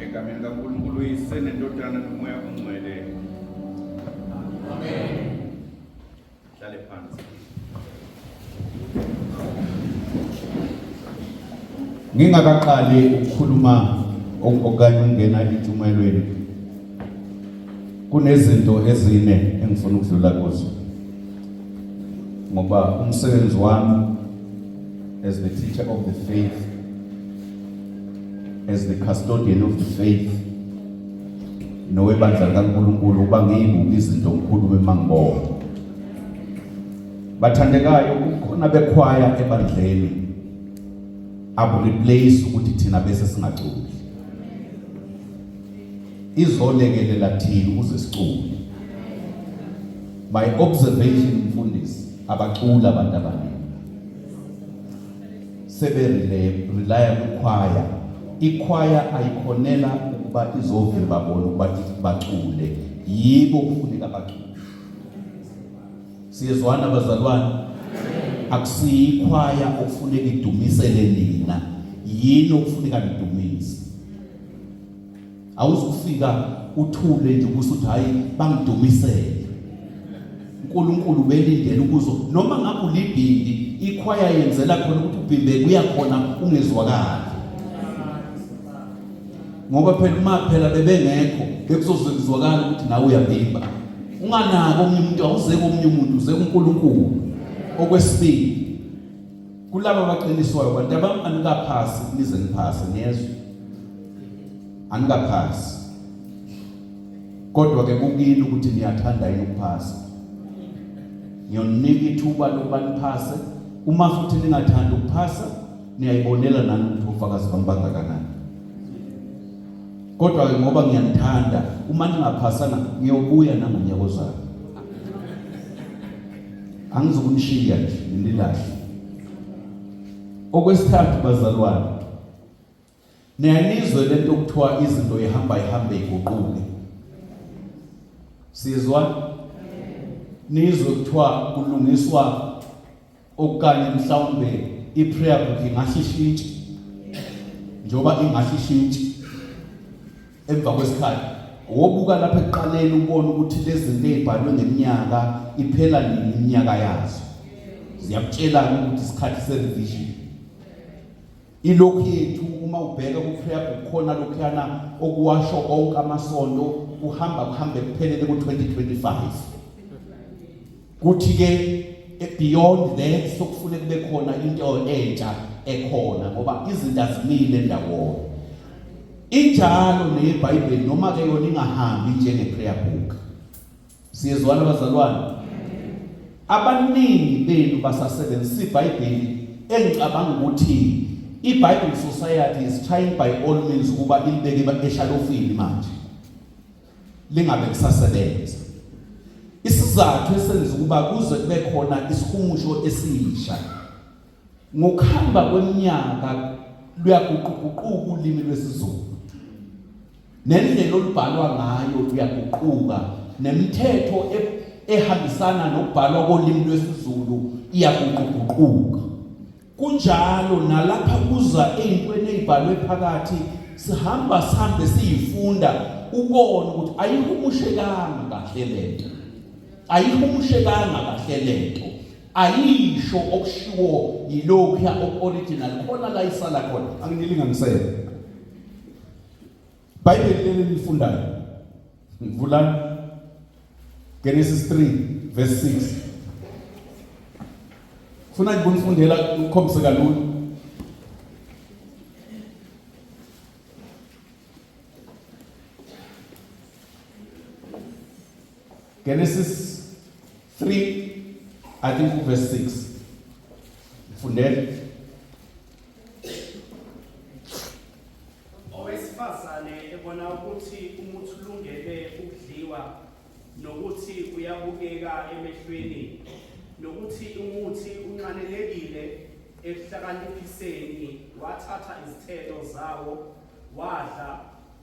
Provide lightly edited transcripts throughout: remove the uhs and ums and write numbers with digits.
Egameni kaNkulunkulu uYise neNdodana noMoya oNgcwele. Amen. Hlale phansi. Ngingakaqali ukukhuluma okanye ukungena entshumayelweni kunezinto ezine engifuna ukudlula kuzo ngoba umsebenzi wami as the teacher of the faith as the custodian of the faith nowebandla likaNkulunkulu uba ngiyibuke izinto ngikhulume uma ngibona. Bathandekayo, kukhona bekhwaya ebandleni akureplace ukuthi thina bese singaculi. Izolekelela thina ukuze sicule. My observation mfundisi, abaculi abantu abaningi. Sebe-relaya kwikhwaya. Ikhwaya ayikhonela ukuba izovimba bona ukuba bacule, yibo kufuneka bacule. Siyezwana bazalwane? Akusiyikhwaya okufuneka idumisele nina, yini okufuneka nidumise. Awuzukufika uthule nje ukuthi hayi bangidumisele. uNkulunkulu belindele ukuzo noma ngabe ulibhimbi ikhwaya yenzela khona ukuthi ubhimbe kuya khona ungezwakali ngoba phela uma phela bebengekho bekuzoze kuzwakala ukuthi nawe uyabhimba unganaki omunye umuntu awuze komunye umuntu uze kuNkulunkulu. Okwesibili, kulaba abaqiniswayo bantu abami, anikaphasi nize niphase, niyezwa? Anikaphasi, kodwa ke kukini ukuthi niyathanda yini ukuphasa. Ngiyoninika ithuba lokuba niphase. Uma futhi ningathandi ukuphasa, niyayibonela nani ukuthi ofakazi bami bangakanani. Kodwa ke ngoba ngiyanithanda, uma ningaphasanga ngiyobuya nangonyaka ozayo. Angizukunishiya nje nginilahle. Okwesithathu bazalwane, niyanizwe lento okuthiwa izinto ihamba ihambe iguquke. Sizwa nizwe kuthiwa kulungiswa okanye mhlawumbe i-prayer book ingahle ishintshe, njengoba ingahle ishintshe emva kwesikhathi. Wobuka lapha ekuqaleni ubone ukuthi lezi zinto ezibhalwe ngeminyaka iphela nini iminyaka yazo, ziyakutshela ukuthi isikhathi se-revision ilokhu yethu. Uma ubheka ku-prayer book khona lokhuyana okuwasho onke amasonto kuhamba kuhambe kuphelele ku-2025. Kuthi ke beyond that sokufune kube khona into entsha ekhona ngoba izinto azimile ndawonye. Injalo neBhayibheli, noma ke yona ingahambi njenge prayer book. Siyezwana bazalwane? Abaningi benu basasebenzisa iBhayibheli engicabanga ukuthi iBible Society is trying by all means ukuba ilibeke eshalofini manje lingabe lisasebenza. Isizathu esenza ukuba kuze kube khona isihumusho esisha, ngokuhamba kweminyaka luyaguquguquka ulimi lwesiZulu nendlela olubhalwa ngayo luyaguquka, nemithetho ehambisana nokubhalwa kolimi lwesiZulu iyaguquguquka. Kunjalo nalapha kuza ey'ntweni ey'bhalwe phakathi, sihamba sihambe siyifunda ubone ukuthi ayihumushekanga kahle lento, ayihumushekanga kahle lento, ayisho okushiwo yilokhuya oku-original khona la isala khona. Anginilinganisele Bhayibheli leli lifundayo, ngivulani Genesis 3 verse 6. Funa ngikunifundela ukukhombise kalula. Genesis 3 I think verse 6. Fundela. Owesifazane ebona ukuthi umuthi ulungele ukudliwa nokuthi uyabukeka emehlweni nokuthi umuthi unxanelekile ekuhlakaniphiseni, wathatha izithelo zawo wadla,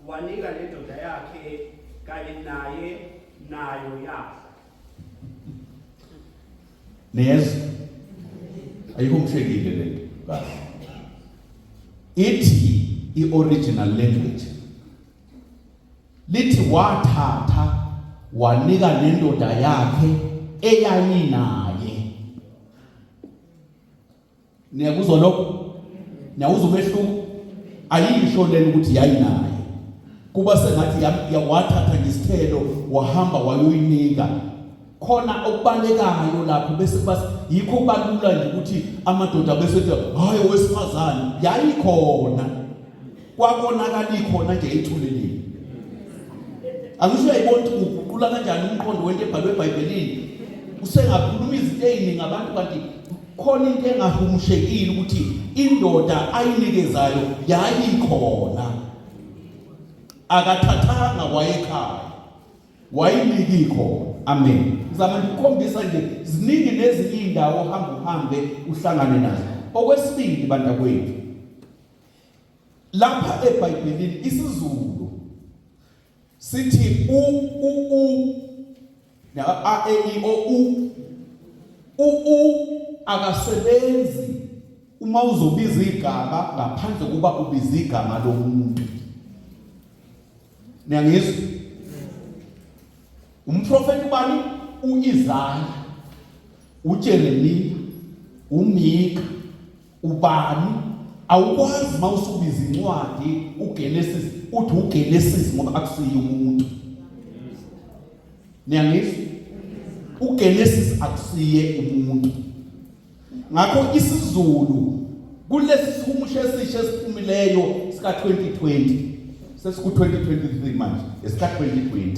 wanika nendoda yakhe kanye naye, nayo yadla. Niyezwa? Ayihumushekile lento kahle. Ithi i-original language. Lithi wathatha wanika nendoda yakhe eyayinaye. Niyakuzwa lokho? Niyawuzwa umehluko? Ayisho lena ukuthi yayinaye. Kuba sengathi wathatha ngesithelo wahamba wayoyinika. Khona okubalekayo lapho bese kuba yikho kubalula nje ukuthi amadoda bese ethi hayi owesifazane yayikhona. Kwakonakala ikhona nje ethuleleni. Angisho uyayibona ukuthi uguqula kanjani umqondo wento ebhalwe eBhayibhelini. Usengakhuluma izinto eziningi abantu kanti khona into engahumushekile ukuthi indoda ayinikezayo yayikhona. Akathathanga wayekhaya. Wayiniki khona. Amen. Ngizama nje ukukhombisa nje ziningi nezinye indawo ohamba uhambe uhlangane nazo. Okwesibili bantakwethu Lapha eBhayibhelini isiZulu sithi u u u na a e i o u u u akasebenzi uma uzobiza igama ngaphandle kuba ubiza igama lomuntu. Niyangizwa? Umprofeti ubani? UIsaya, uJeremiya, uMika, Ubani? Awukwazi uma usubiza incwadi uGenesis uthi uGenesis ngoba akusiye umuntu. Niyangizwa? UGenesis akusiye umuntu. Ngakho isiZulu kulesi sihumusho esisha esiphumileyo sika 2020 sesiku 2023 manje esika 2020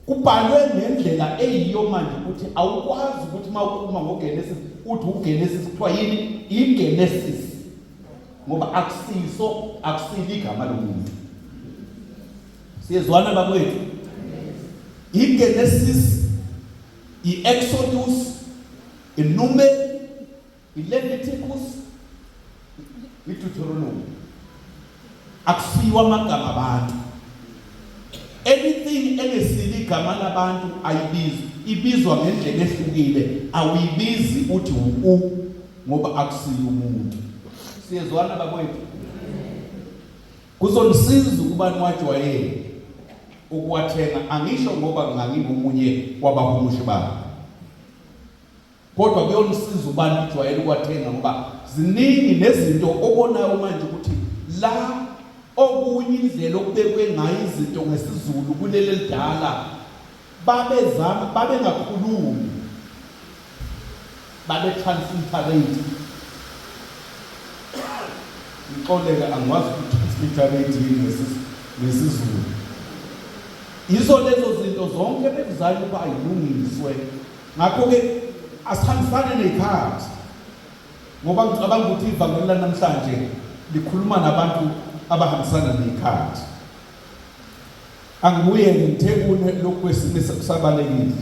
Kubhalwe ngendlela eyiyo manje ukuthi awukwazi ukuthi uma ukhuluma ngoGenesis uthi uGenesis kuthiwa yini iGenesis ngoba akusiso akusilo igama lomuntu. Siyezwana bakwethu? IGenesis, iExodus, iNumeri iLeviticus, iDeuteronomy. Akusiwo amagama abantu. Anything engesilo igama labantu ayibizwa, ibizwa ngendlela ehlukile, awuyibizi uthi u ngoba akusiyo umuntu. Siyezwana bakwethu? Kuzonisiza ukuba niwajwayele ukuwathenga, angisho ngoba ngangingomunye wabahumushi babo. Kodwa kuyonisiza uba nijwayele ukuwathenga ngoba ziningi nezinto obonayo manje ukuthi la okunye indlela okubekwe ngayo izinto ngesiZulu kuleli elidala babezama babengakhulumi babe transliterate ngixoleke angikwazi ukutransliterate yini ngesiZulu yizo lezo zinto zonke bekuzanywa ukuba ayilungiswe Ngakho-ke asihambisane nezikhathi ngoba ngicabanga ukuthi ivangeli lanamhlanje likhuluma nabantu abahambisana nezikhathi. Angibuyele ngithe kune lokhu kwesine sekusabalekile.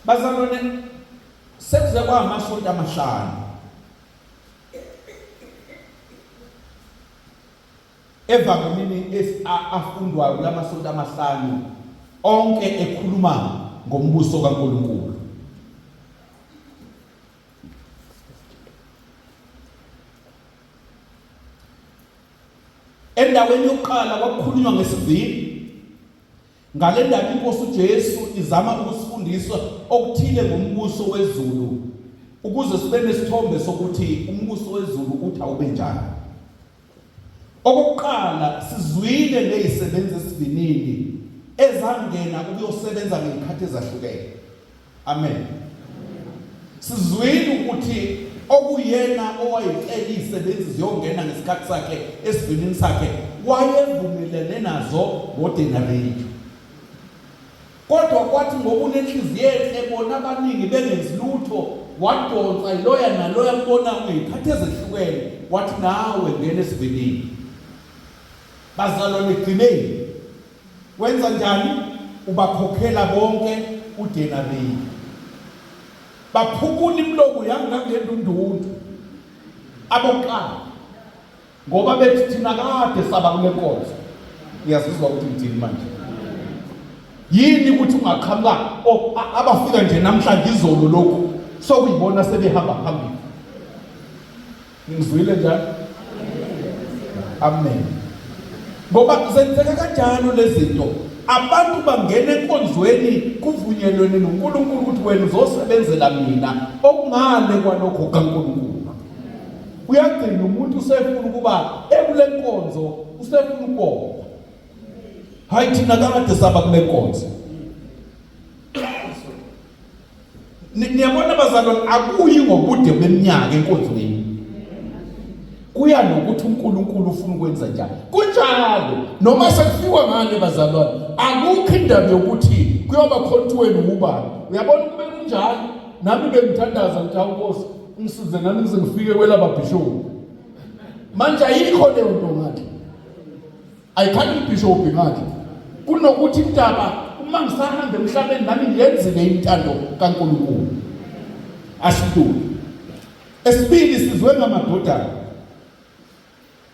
Bazalwane sekuze kwamasonto amahlanu Evangelini afundwayo kulamasonto amahlanu onke ekhuluma ngombuso kaNkulunkulu. Endaweni yokuqala kwakukhulunywa ngesivini. Ngale ndaba iNkosi uJesu izama ukusifundisa okuthile ngombuso wezulu ukuze sibe nesithombe sokuthi umbuso wezulu uthi awube njani. Okokuqala sizwile ngezisebenzi esivinini ezangena ukuyosebenza ngezikhathi ezahlukene. Amen. Sizwile ukuthi okuyena owayecela izisebenzi ziyongena ngesikhathi sakhe esivinini sakhe wayevumelene nazo ngodenariyu. Kodwa kwathi ngoba unenhliziyo enhle bona abaningi bengenzi lutho wadonsa yiloya naloya mbona ngey'khathi ezehlukene wathi nawe ngena esivinini. Bazalwane gcineni Wenza njani? Ubakhokhela bonke udenariyu. Baphukula imilomo yangangendundundu abokuqala ngoba bethi thina kade saba kule nkonzo. Ngiyazizwa ukuthi ngithini manje. Yini ukuthi ungaqhamuka abafika nje namhlanje izolo lokhu sokuyibona sebehamba phambili. Ngizwile njalo? Amen. Ngoba zenzeka kanjalo lezinto. Abantu bangena enkonzweni kuvunyelwene noNkulunkulu ukuthi wena uzosebenzela mina okungale kwalokho kaNkulunkulu. Uyagcina umuntu usefuna ukuba ekule nkonzo usefuna ukubonga. Hayi thina kade saba kule nkonzo. Niyabona bazalwane akuyi ngobude beminyaka enkonzweni. Kuya nokuthi uNkulunkulu ufuna ukwenza njani. Kunjalo noma sekufikwa ngale bazalwane akukho indaba yokuthi kuyoba khona ukuthi wena ubani. Uyabona kube kunjalo nami bengithandaza ngithi awu Nkosi ungisize nami ngize ngifike kwelababhishobhi. Manje ayikho leyo nto ngale. Ayikhali ibhishobhi ngakhe. Kunokuthi indaba uma ngisahamba emhlabeni nami ngiyenzile intando kaNkulunkulu. Asintuli. Esibili sizwe ngamadodana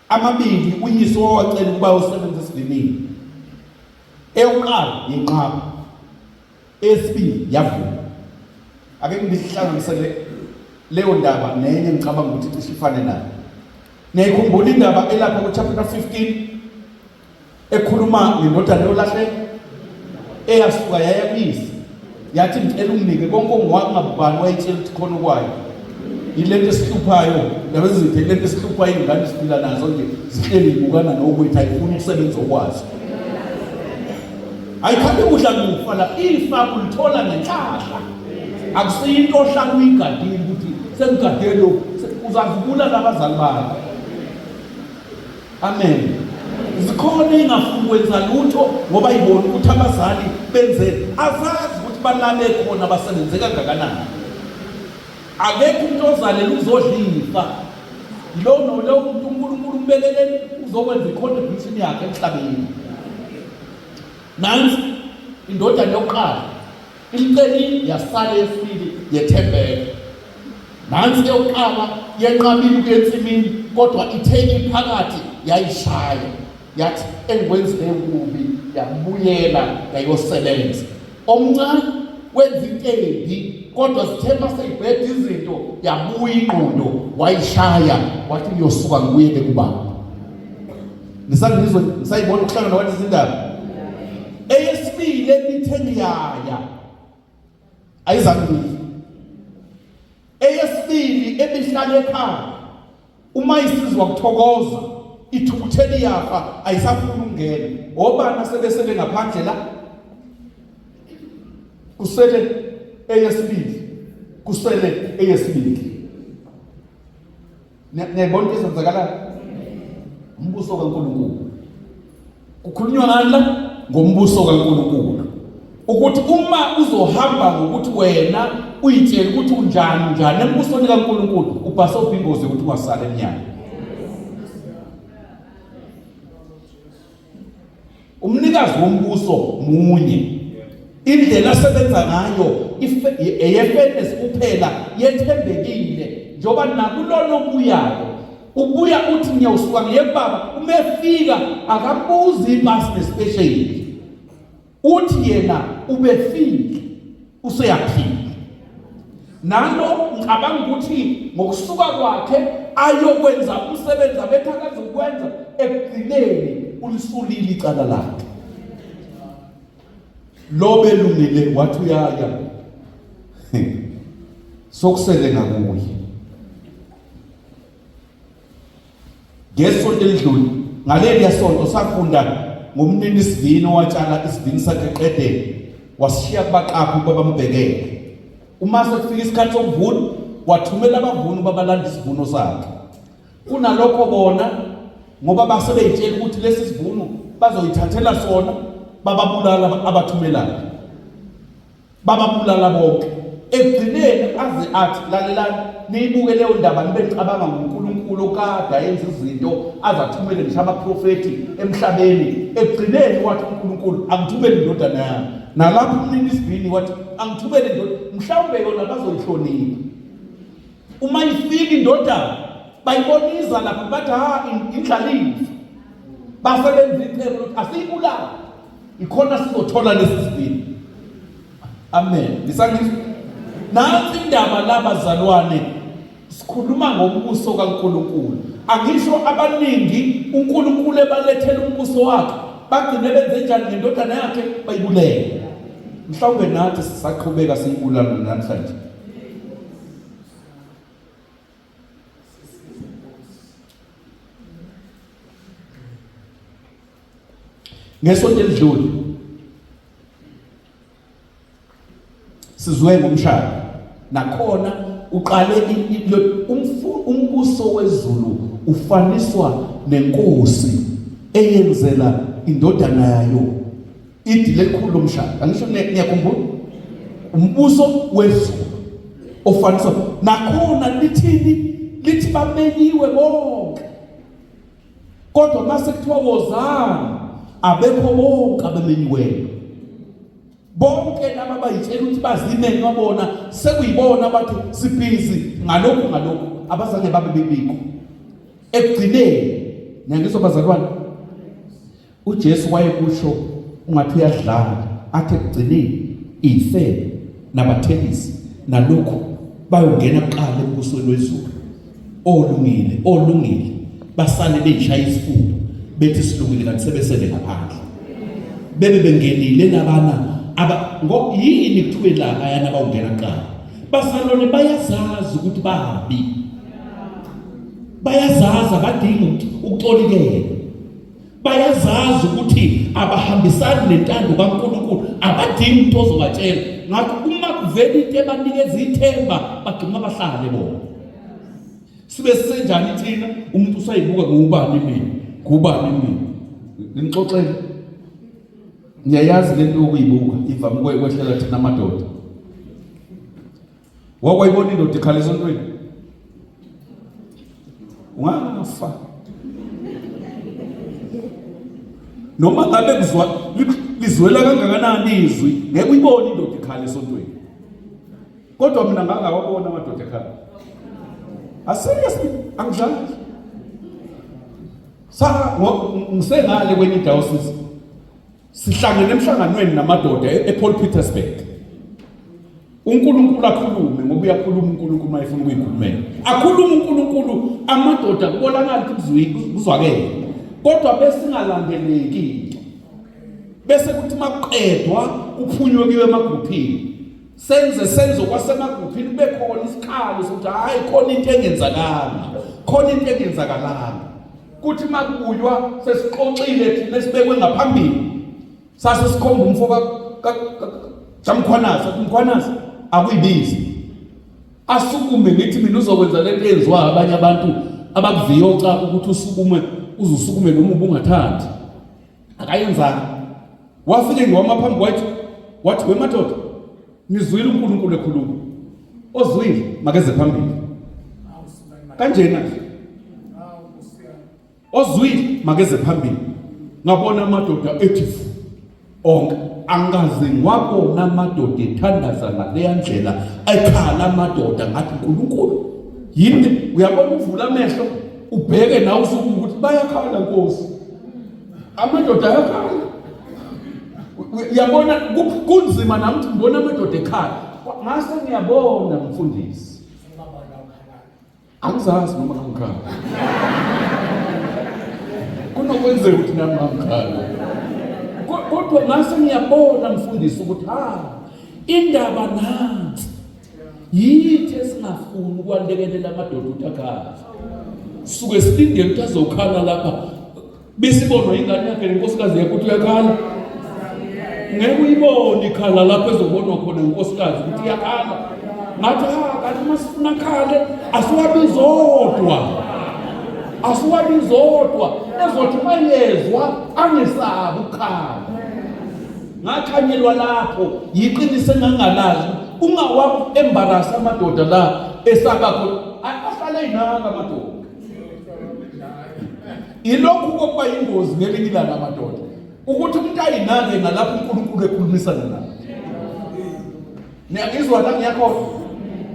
amabili uyise owacela ukuba usebenze esivinini. Eyokuqala yenqaba. Eyesibili yavuma. Ake ngihlanganisele leyo ndaba nenye ngicabanga ukuthi cishe ifane nayo. Niyayikhumbula indaba elapha ku-chapter 15 ekhuluma ngendodana yolahleka eyasuka yaya kuyise yathi ngicela unginike konke ongwakungabubani wayitshela ukuthi khona okwayo yilento esihluphayo ndaba ezithe lento esihluphayo iy'ngane siphila nazo nje zihleli ibukana nokwethu ayifuni ukusebenza okwazo Ayikhabi kudla kufa la ifa ulithola ngenhlahla. Akusiyo into ohlala uyigadile ukuthi sengigade lokhu uzazibula labazali bakho. Amen. Zikhona ingafuni kwenza lutho ngoba ibona ukuthi abazali benze azazi ukuthi balale khona basebenze kangakanani. Akekho umuntu ozalela ukuzodla ifa. Lo no lo umuntu uNkulunkulu umbeleleni uzokwenza i-contribution yakhe emhlabeni. Nansi indodana yokuqala ilicelile yasala yesibili yethembeka. Nansi eyokuqala yenqabile ukuya ensimini kodwa ithe iphakathi yayishaya yathi engikwenzileyo kubi yabuyela yayosebenza. Omncane wenza into embi kodwa zithe maseyibheda izinto yabuya ingqondo wayishaya wathi ngiyosuka ngibuyele kubaba. Nisangizwe nisayibona ukuhlangana kwalezi zindaba. Eyesibili ebithe ngiyaya ayizange Eyesibili ebihlala ekhaya uma isizwa kuthokoza ithukuthela iyafa ayisafuni ukungena. Obani asebesele ngaphandle la? Kusele eyesibili. Kusele eyesibili. Niyayibona into ezenzakalayo? Umbuso kaNkulunkulu. Kukhulunywa ngani la? Ngombuso kaNkulunkulu. Ukuthi uma uzohamba ngokuthi wena uyitshela ukuthi unjani njani embusweni kaNkulunkulu ubhasobha ingozi yokuthi ungasala emnyango. Umnikazi wombuso munye. Indlela asebenza ngayo eyefairness kuphela yethembekile njengoba nakulona obuyayo ubuya uthi ngiyawusuka ngiye kubaba uma efika akabuzi ipasi nespesheli uthi yena ubefile useyaphila nalo ngicabanga ukuthi ngokusuka kwakhe ayokwenza umsebenzi abethi akazukwenza ekugcineni ulisulile icala lakhe lo belungile wathi uyaya sokusele ngakuye Ngesonto elidlule ngaleliya sonto safunda ngomnini sivini owatshala isivini sakhe qede wasishiya kubaqaphi ukuba bambhekele. Uma sekufika isikhathi sokuvuna wathumela abavuni ukuba balande isivuno sakhe. Kunalokho bona ngoba base beyitshela ukuthi lesi sivuno bazoyithathela sona bababulala abathumelayo. Bababulala bonke. Ekugcineni aze athi lalelani niyibuke leyo ndaba nibe nicabanga ngoNkulunkulu okade ayenza izinto aze athumele ngisho abaprofethi emhlabeni. Ekugcineni wathi uNkulunkulu angithumele indodana yami. Nalapho umnini isivini wathi angithumele indodana mhlawumbe yona bazoyihlonipha. Uma ifika indodana bayiboniza lapha bathi ha indlalifa. Basebenza icebo lokuthi asiyibulale. Ikhona sizothola lesi sibili. Amen. Nisangizwa? Nansi indaba labazalwane. Sikhuluma ngombuso kaNkulunkulu. Angisho abaningi uNkulunkulu ebalethela umbuso wakhe, bagcine benze njani ngendodana yakhe bayibulele. Mhlawumbe nathi sisaqhubeka siyibulala namhlanje. Ngesonto elidlule sizwe ngomshado nakhona uqale umbuso wezulu ufaniswa nenkosi eyenzela indodana yayo idili elikhulu lomshado angisho niyakhumbula umbuso wezulu ofaniswa nakhona lithini lithi bamenyiwe bonke kodwa mase kuthiwa wozani abekho bonke abemenyiweyo bonke laba bayitshela ukuthi bazimenywa bona sekuyibona abathi sibhizi ngalokhu ngalokhu abazange babe bebikho ekugcineni niyangizwa bazalwane uJesu wayekusho ungathi uyadlala athi ekugcineni ife nabathelisi nalokhu bayongena kuqala embusweni wezulu olungile olungile basale beyishaya isifuba bethi silungile kanti sebesele ngaphandle bebe bengenile labana aba ngo yini kuthiwe la bayana bawungena kuqala bazalwane bayazazi ukuthi babi bayazazi abadingi ukutolikela bayazazi ukuthi abahambisani nentando kaNkulunkulu abadingi umuntu ozobatshela ngakho uma kuvela into ebanikeza ithemba bagcina bahlale bona sibe sisenjani thina umuntu usayibuka ngubani mina ngubani mina ngimxoxele ngiyayazi lento yokuyibuka ivame ukwehlela thina amadoda Wakwayibona indoda ikhala esontweni. Ungafa. Noma ngabe kuzwa lizwela kangakanani izwi, ngeke uyibone indoda ikhala esontweni. Kodwa mina ngangawabona amadoda ekhala. Aseriously angidlali. Sa ngisengale kwenye indawo sisi. Sihlangene emhlanganweni namadoda ePaul Petersburg. uNkulunkulu akhulume ngoba uyakhuluma uNkulunkulu uma efuna ukuyikhulumela. Akhuluma uNkulunkulu amadoda kubonakala ukuthi kuzwakele. Kodwa besingalandeleki into. Bese kuthi makuqedwa kuphunywe kuyiwe emagruphini. Senze senzo kwasemagruphini kube khona isikhalo sokuthi hayi khona into engenzakanga. Khona into engenzakalanga. Kuthi makubuywa sesixoxile thina esibekwe ngaphambili. Sase sikhomba umfo ka kaMkhwanazi, athi Mkhwanazi akuyibizi. Asukume ngithi mina uzokwenza lento eyenziwa abanye abantu abakuviyoca ukuthi usukume uzusukume noma ubungathandi. Akayenzanga. Wafike nje wama phambi kwathi wathi wemadoda nizwile uNkulunkulu ekhuluma. Ozwile makeze phambili. Kanjena nje. Ozwile makeze phambili. Ngabona amadoda ethi onke angaze ngiwabona amadoda ethandaza ngaleya ndlela ekhala amadoda ngathi uNkulunkulu yini uyabona uvula amehlo ubheke nawe usuku ukuthi bayakhala Nkosi amadoda ayakhala uyabona kunzima nami ngibona amadoda ekhala ngase ngiyabona mfundisi Angizazi noma ngangikhala. Kunokwenzeka ukuthi nami ngangikhala. Kodwa ngase ngiyabona mfundisi ukuthi ha indaba nansi. Yithi esingafuni ukwalekelela amadoda ukuthi akhale. Suke silindele ukuthi azokhala lapha Besibonwa ingane yakhe nenkosikazi yakhe ukuthi uyakhala. Ngeke uyibone ikhala lapho ezobonwa khona inkosikazi ukuthi iyakhala. Ngathi ha kanti uma sifuna khale asiwabizodwa. Asiwabizodwa ezothi mayezwa angesabi ukukhala. Ngakhanyelwa lapho yiqiniso engangalazi ungawa embarrass amadoda la esaba khona ahlale inaka amadoda Ilokhu kokuba yingozi ngelinye ilanga madoda ukuthi umuntu ayinake ngalapho uNkulunkulu ekhulumisana naye. Niyangizwa la ngiyakho?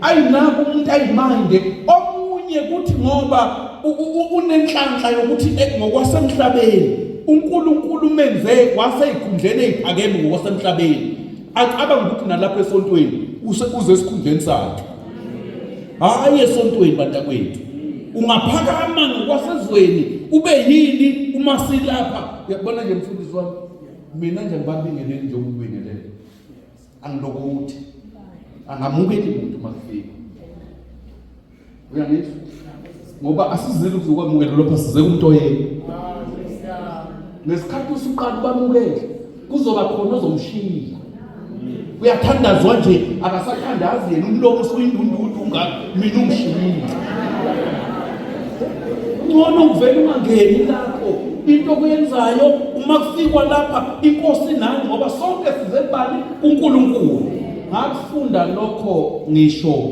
Ayinake umuntu ayiminde omunye kuthi ngoba unenhlanhla yokuthi eh, ngokwasemhlabeni uNkulunkulu umenze waseyikhundleni eziphakeme ngokwasemhlabeni acabanga ukuthi nalapha esontweni uze esikhundleni sakhe. Hayi esontweni bantakwethu. Ungaphakama ngokwasezweni ube yini uma silapha. Uyabona nje mfundisi wami, mina nje ngibabingeleli nje ukubingelela. Angilokuthi angamukeli muntu makufika. Uyangizwa? Ngoba asizile ukuzokwamukela lapha size kumuntu oyedwa. Ngesikhathi usuqala ubamukele kuzoba khona ozomshiya. Uyathandazwa nje akasathandazi yena umlomo usuyindundudu unga mina ungishiyile. Ngcono uvele ungangeni lapho into okuyenzayo uma kufikwa lapha inkosi nani ngoba sonke size kubani kuNkulunkulu. Ngakufunda lokho ngisho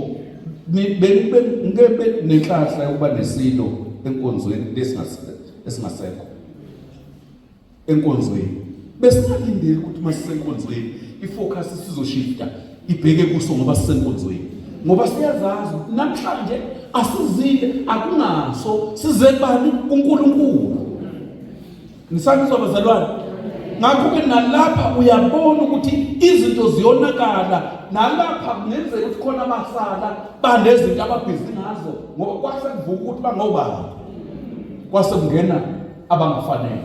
ngeke nenhlahla yokuba nesilo enkonzweni lesingasekho enkonzweni besingalindeli ukuthi uma sisenkonzweni ifocus sizoshifta ibheke kuso ngoba sisenkonzweni ngoba siyazazi namhlanje asizile akungaso size kubani kuNkulunkulu. Nisangizwa bazalwane? Ngakho-ke nalapha uyabona ukuthi izinto ziyonakala, nalapha kungenzeka ukuthi khona abasala banezinto ababhizi ngazo ngoba kwase kuvuka ukuthi bangobani. Kwase kungena abangafanele.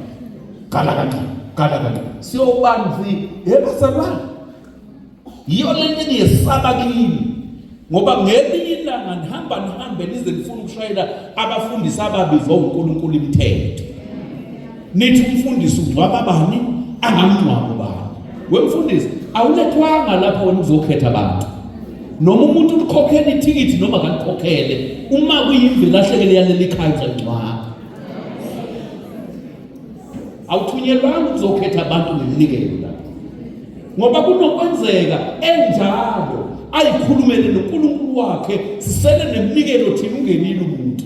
Gala kancane, gala kancane. Siyobanzi, yebazalwane. Yiyo lento engiyesaba kini. Ngoba ngelinye ilanga nihamba nihambe nize nifune ukushayela abafundisi ababizwa uNkulunkulu imithetho. Nithi umfundisi ungcwaba bani angamngcwabo bani. Wemfundisi awulethwanga lapha wena uzokhetha abantu. Noma umuntu ulikhokhele ithikithi noma kalikhokhele uma kuyimvelahlekele yaleli khaya uzayingcwaba. Awuthunyelwanga ukuzokhetha abantu ngeminikelo la. Ngoba kunokwenzeka enjalo ayikhulumele noNkulunkulu wakhe sisele neminikelo thina ungenile umuntu.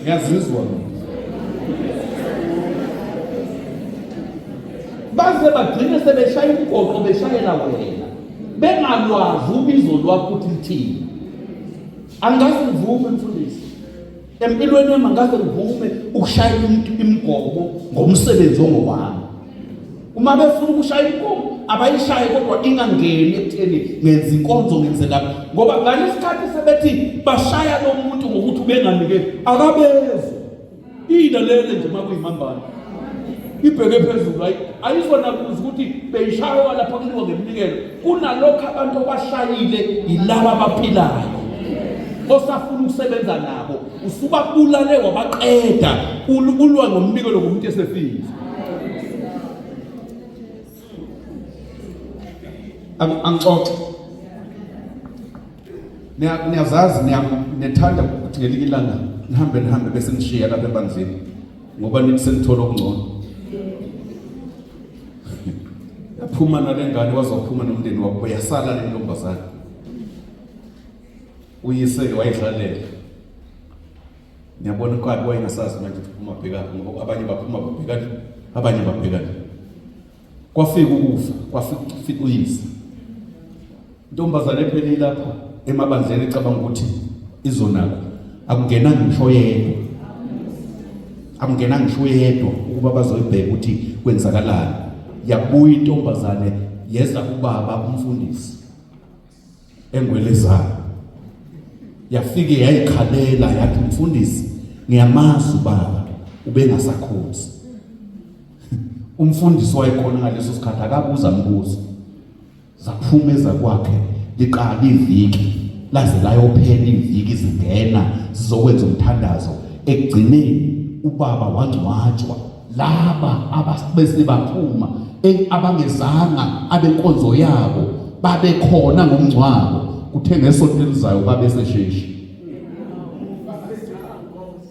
Ngiyazizwa mina. Baze bagcine sebeshaya umgoqo beshayela wena bengalwazi ubizo lwakho ukuthi lithini. Angikaze ngivume mfundisi. Empilweni yami angikaze ngivume ukushayela umuntu imigomo ngomsebenzi ongowami. Uma befuna ukushaya imigomo abayishaye kodwa ingangeni ekutheni ngenza inkonzo ngenze lapha ngoba ngalesikhathi sebethi bashaya lo muntu ngokuthi ubenganikeli akabezwa ilalele nje makuyimambane ibheke phezulu ayi ayizona kuze ukuthi beyishaywa lapha kuliwa ngeminikelo kunalokho abantu obashayile yilaba abaphilayo osafuna ukusebenza nabo usubabulale wabaqeda ulwa ngomnikelo ngomuntu esefile. Angixoxe niyazazi niyethanda ukuthi ngelinye ilanga nihambe nihambe bese nishiya lapha ebandleni ngoba nithi senithola okungcono. Yaphuma nale ngane wazophuma nomndeni wabo yasala le ntombazane. Uyise-ke wayidlalela. Niyabona inkabi wayengasazi manje ukuthi uphuma bhekaphi ngoba abanye baphuma babhekane abanye babhekane. Kwafika ukufa, kwafika uyise. Intombazane ephelile lapha emabandleni ecabanga ukuthi izonakwa akungenanga ngisho yedwa. Akungenanga ngisho yedwa ukuba bazoyibheka ukuthi kwenzakalani. Yabuya intombazane yeza kubaba umfundisi. Engwelezayo yafike yayikhalela yathi mfundisi ngiyamazi ubaba ubengasakhozi. Umfundisi wayekhona ngaleso sikhathi akabuza mbuzo, zaphuma ezakwakhe liqala iviki laze layophela iviki zingena zizokwenza umthandazo. Ekugcineni ubaba wangcwatshwa. Laba ababese baphuma abangezanga abenkonzo yabo babekhona ngomngcwabo. Kuthe ngesonto elizayo babesesheshi,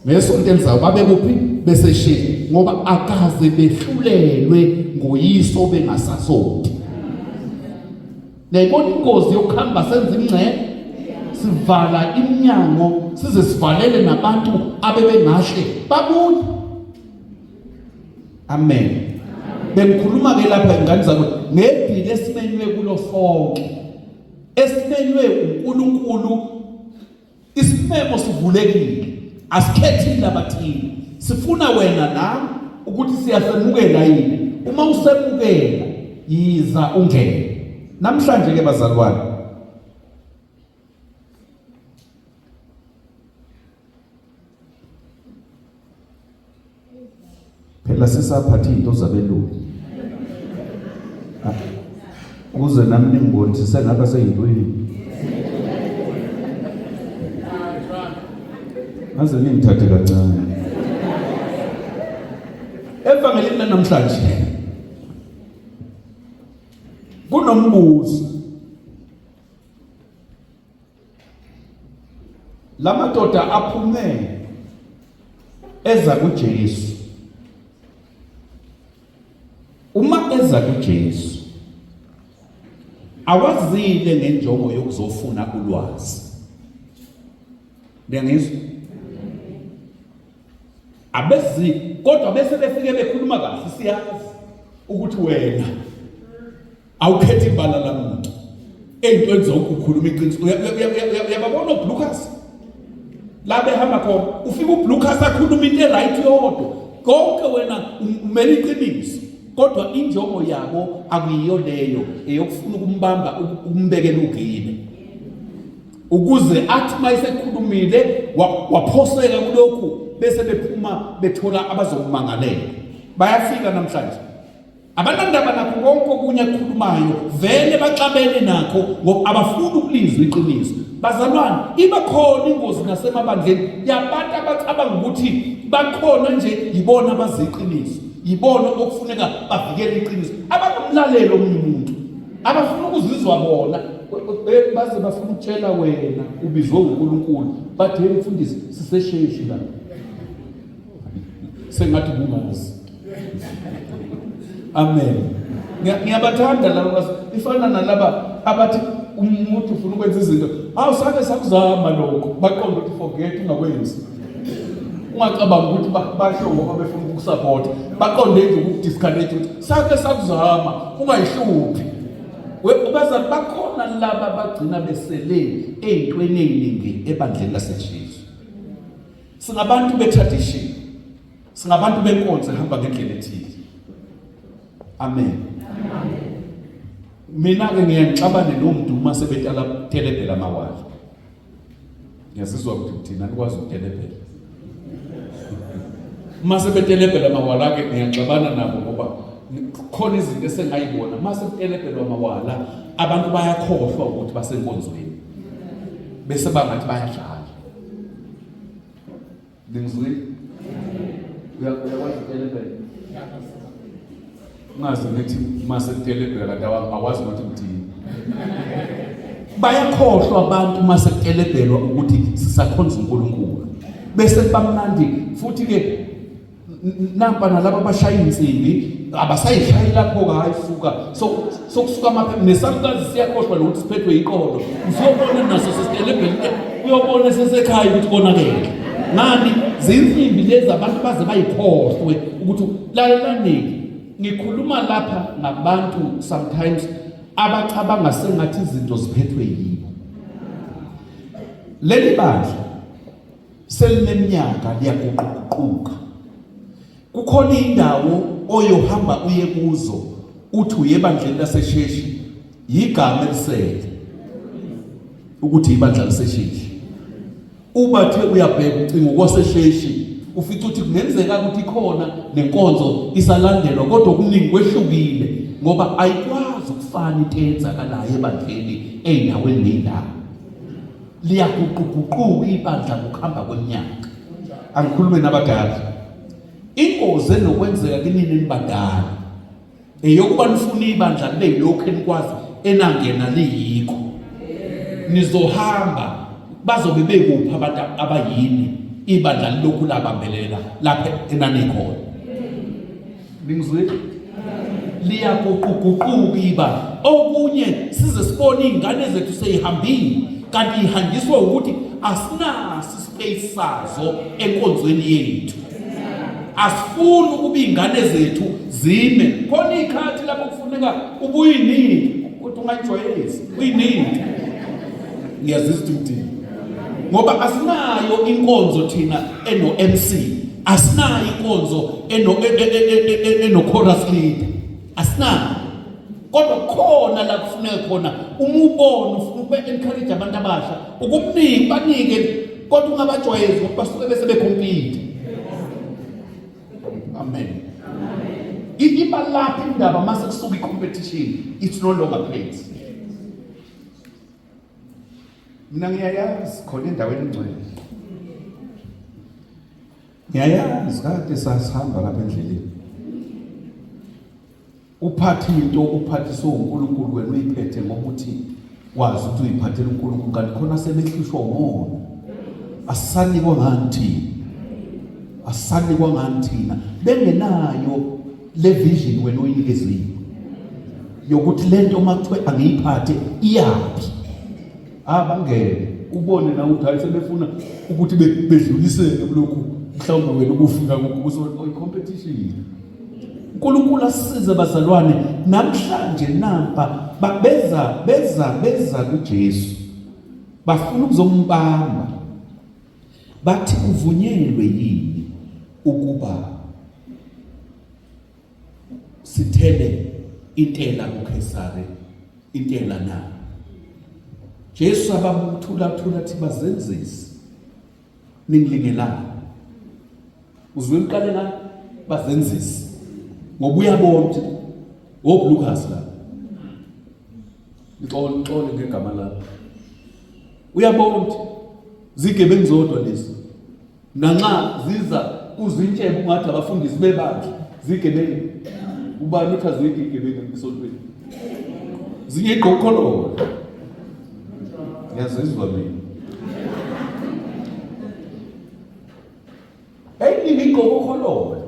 ngesonto elizayo babekuphi? Besesheshi, ngoba akaze behlulelwe ngoyiso bengasasonti. Niyayibona ingozi yokuhamba senza ingcebo, sivala iminyango size sivalele nabantu abebengahle babuye. Amen. Bengikhuluma ke lapha ingane zami ngedili esimenywe kulo sonke. Esimenywe uNkulunkulu, isimemo sivulekile. Asikhethile abathile. Sifuna wena nami ukuthi siyasemukela yini. Uma usemukela yiza ungene. Namhlanje ke bazalwane Phela sisaphatha izinto zabelungu. Ukuze nami ningibone ukuthi sengaba seyintweni. Ngaze ningithathe kancane. Evangelini namhlanje kunombuzo Lamadoda aphume eza kuJesu. Uma eza kuJesu awazile ngenjongo yokuzofuna ulwazi. Niyangizwa? Abezi kodwa bese befike bekhuluma kahle siyazi ukuthi wena awukhethi ibala lamuntu ey'ntweni zonke ukhuluma iqiniso uyababona oblucas la behamba khona ufika ublucas akhuluma into eright yodwa konke wena um, umele iqiniso kodwa injongo yabo akuyiyo leyo eyokufuna ukumbamba ukumbekela ugibe ukuze athi mayesekhulumile waphoseka kulokhu bese bephuma bethola abazokumangalela bayafika namhlanje Abanandaba nakho konke okunye akukhulumayo, vele baxabene nakho ngoba abafuni ukulizwa iqiniso. Bazalwane, iba khona ingozi nasemabandleni yabantu abacabanga ukuthi bakhona nje yibona abazi iqiniso, yibona okufuneka bavikele iqiniso, abangamlaleli omunye umuntu, abafuna ukuzizwa bona baze bafuna ukutshela wena ubizwe uNkulunkulu, bathi hey mfundisi sisesheshi la, sengathi bungazi. Amen. Ngiyabathanda laba ifana nalaba abathi umuntu ufuna ukwenza izinto awu sake sakuzama lokho baqonda ukuthi forget ungakwenzi ungacabanga ukuthi basho ngoba befuna ukukusapota baqonde nje ukukudiscourage ukuthi sake sakuzama ungayihluphi bazali bakhona laba bagcina besele ey'ntweni ey'ningi ebandleni lasejesu singabantu be-tradition Singabantu benkonzo ehamba ngendlela ethile. Amen. Mina ke ngiye ngixabane nomuntu uma sebetala telebhela amawala. Ngiyazizwa ukuthi thina nikwazi ukutelebhela. Uma sebetelebhela amawala ke ngiyaxabana nabo ngoba khona izinto esengayibona uma sekutelebhelwa amawala abantu bayakhohlwa ukuthi basenkonzweni bese bangathi bayadlala. Ningizwile? Uyakwazi ukutelebhela? Ungaze ngithi uma sekutelebhela kanti awazi ukuthi ngithini. Bayakhohlwa abantu uma sekutelebhelwa ukuthi sisakhonza uNkulunkulu. Bese kubamnandi futhi ke nampa nalaba abashaya insimbi abasayishayi lapho-ke hhayi suka sokusuka amaphepha nesalukazi siyakhohlwa nokuthi siphethwe yiqolo usiyobona naso sesitelebheni uyobona sesekhaya ukuthi konakele ngani zinsimbi lezi abantu baze bayikhohlwe ukuthi lalelaniki ngikhuluma lapha ngabantu sometimes abacabanga sengathi izinto ziphethwe yibo leli bandla selineminyaka liyaguquguquka. Kukhona indawo oyohamba uye kuzo uthi uye ebandleni laseSheshi yigama elisele ukuthi ibandla laseSheshi. Ubathe uyabheka ucingo kwaseSheshi ufica ukuthi kungenzeka ukuthi ikhona nenkonzo isalandelwa kodwa okuningi kwehlukile ngoba ayikwazi ukufana into eyenzakalayo ebandleni ey'ndaweni ney'ndawo. Liyaguquguquka ibandla ngokuhamba kweminyaka. Angikhulume nabadala. Ingozi enokwenzeka kinini nibadala eyokuba nifune ibandla libe yilokhu enikwazi enangena liyikho. Nizohamba bazobe bekuphi abantu abayini ibandla lilokhu labambelela lapha enanikhona. Ningizwile? Liyaguquguquka iba. Okunye size sibone izingane zethu seyihambile kanti ihanjiswa ukuthi asinaso ispace sazo enkonzweni yethu. Asifuni ukuba izingane zethu zime. Khona ikhathi lapho kufuneka ubuyiniki kodwa ungayijwayezi uyiniki. Ngiyazizwa ukuthi ngithini. Ngoba asinayo inkonzo thina eno MC. Asinayo inkonzo eno e, e, e, eno chorus leader. Asinayo. Kodwa khona la kufuneka khona uma ubona ufuna ukube encourage abantu abasha ukumnika banike kodwa ungabajwayezi ngoba basuke bese becompete. Amen. Iba lapha indaba mase kusuka i-competition, it's no longer plates. Mina ngiyayazi khona endaweni engcwele. Ngiyayazi kade sasihamba lapha endleleni. Uphathe into uphathiswe uNkulunkulu wena uyiphethe ngokuthi wazi ukuthi uyiphathela uNkulunkulu kanti khona sebehlushwa umona. Asisanikwa ngani thina? Asisanikwa ngani thina? Bengenayo le vision wena oyinikeziwe yokuthi lento uma kuthiwe angiyiphathe iyaphi. Abangene ubone na ukuthi hayi sebefuna ukuthi bedlulisele kulokhu mhlawumbe wena ubufika kukho i-competition. uNkulunkulu asisize bazalwane namhlanje nampa beza beza beza kuJesu bafuna ukuzombamba bathi kuvunyelwe yini ukuba sithele intela kuKhesari intela na Jesu ababuthula thula thi bazenzisi ningilingelani uzwe uqale la bazenzisi ngoba uyabona ukuthi ngoBlucas la ngixole ngixole ngegama lakho uyabona ukuthi zigebengu zodwa lezi nanxa ziza kuzintshebe ungathi abafundisi bebandla zigebengu ubani uthi azikho igebengu esontweni zinye igqokhololo ngiyazizwa mina eyiningi igqokhololo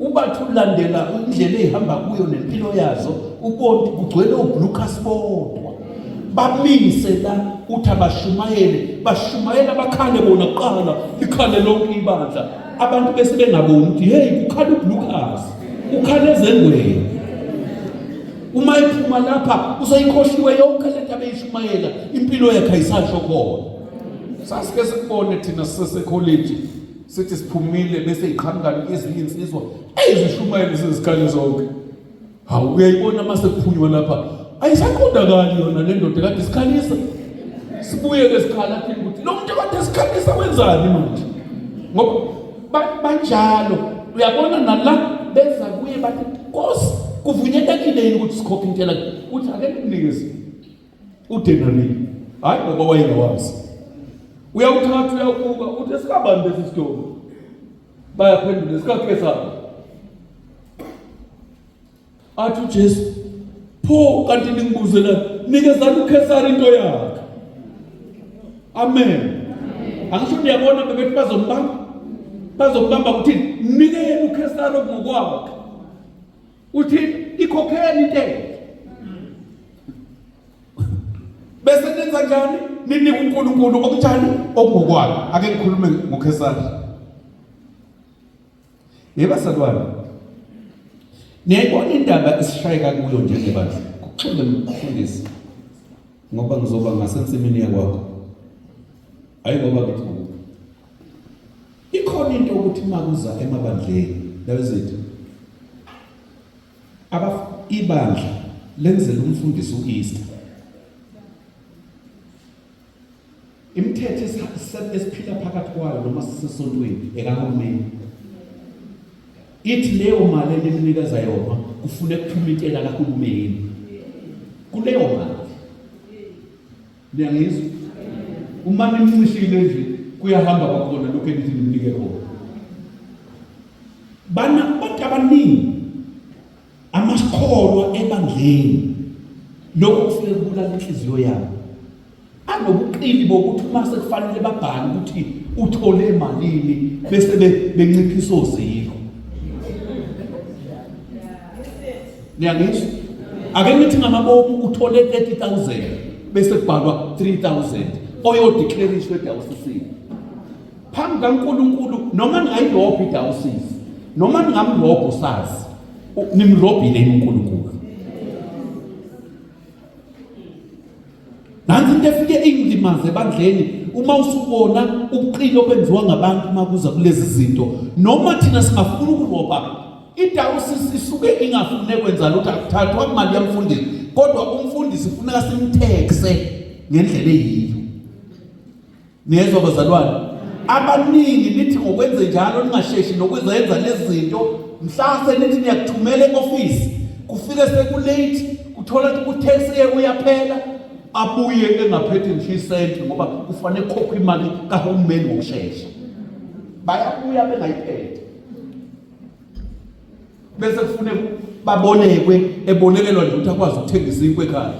ubathi ulandela indlela ehamba kuyo nempilo yazo ubona kugcwele oblucas bodwa bamise la uthi abashumayele bashumayela bakhale bona kuqala likhale lonke ibandla abantu bese bengaboni ukuthi hey kukhala ublucas ukhala ezengweni uma ephuma lapha useyikhohliwe yonke lento abeyishumayela impilo yakhe ayisasho khona sasike sikubone thina sisesekholeji sithi siphumile bese iqhamuka ezinye insizwa eyizishumayela sezikhale zonke hawu uyayibona uma sekuphunywa lapha ayisaqondakali yona le ndoda kade sikhalisa sibuye ke sikhala phinde ukuthi lo muntu kade sikhalisa wenzani manje ngoba banjalo uyabona nala beza kuye bathi nkosi kuvunyelekile yini ukuthi sikhokhe intela uthi ake nikunikeze udenariyu hayi ngoba wayengawazi uyawuthatha uyawubuka uthi esikabani lesi sitolo bayaphendula esikaKhesari athi uJesu pho kanti ningibuzela nikezani uKhesari into yakhe amen angisho niyabona bebethi bazombamba bazombamba ukuthi nikeni uKhesari okungokwakhe uthi ikhokheni intela bese nenza njani ninika uNkulunkulu okunjani okungokwakhe ake ngikhulume ngoKhesari Yebo bazalwane. Niyayibona indaba esishayeka kuyo njengebandla. Kuxole mfundisi. Ngoba ngizoba ngasensimini yakwakho. Hayi ngoba ngithi kubi. Ikhona into ukuthi makuza emabandleni ndaba zethu. Aba ibandla lenzela umfundisi uEaster. Imithetho esiphila phakathi kwayo noma sisesontweni ekahulumeni ithi leyo mali enimnikeza yona kufune kuphume intela kahulumeni kuleyo mali. Niyangizwa? Uma nimncishile nje kuyahamba kwakhona lokhu enithi nimnike khona. Bana abantu abaningi amakholwa ebandleni lokho kufike kubulala inhliziyo yabo anobuqili bokuthi uma sekufanele babhale ukuthi uthole malini bese benciphisa ozilo niyangizwa ake ngithi ngamabomu uthole 30000 bese kubhalwa 3000 oyodeclarishwa edayosisini phambi kaNkulunkulu noma ningayirobha idayosisi noma ningamrobha usazi nimrobhile uNkulunkulu nansi into efike ingilimaze ebandleni uma usubona ubuqili obenziwa ngabantu uma kuza kulezi zinto noma thina singafuna ukurobha idayosisi isuke ingafune kwenza lutho akuthathwa imali yamfundisi kodwa umfundisi funeka simthekse ngendlela eyiyo niyezwa bazalwane Abaningi nithi ngokwenze njalo ningasheshi nokwenza lezi zinto, mhlase nithi niyakuthumela e-office, kufike sekulate, uthola ukuthi utaxi uyaphela, abuye engaphethe ngisho isenti ngoba kufanele kukhokhwe imali kahulumeni ngokushesha. Bayabuya bengayiphethe, bese kufuneka babolekwe, ebolekelwa nje ukuthi akwazi ukuthenga isinkwa ekhaya,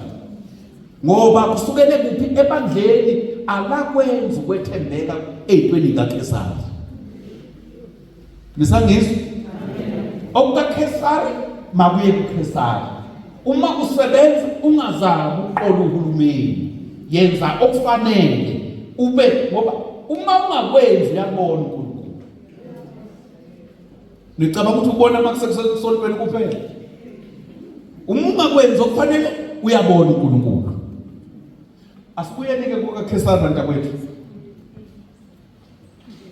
ngoba kusukele kuphi ebandleni alakwenza ukwethembeka ey'ntweni kaKhesari. Nisangizwa? OkukaKhesari makuye kuKhesari. Uma usebenza ungazami ukuqola uhulumeni, yenza okufanele ube, ngoba uma ungakwenzi uyabona uNkulunkulu. Nicabanga ukuthi ubona uma kusesontweni kuphela? Uma ungakwenzi okufanele uyabona uNkulunkulu. Asibuyeni-ke kukaKhesari bantakwethu.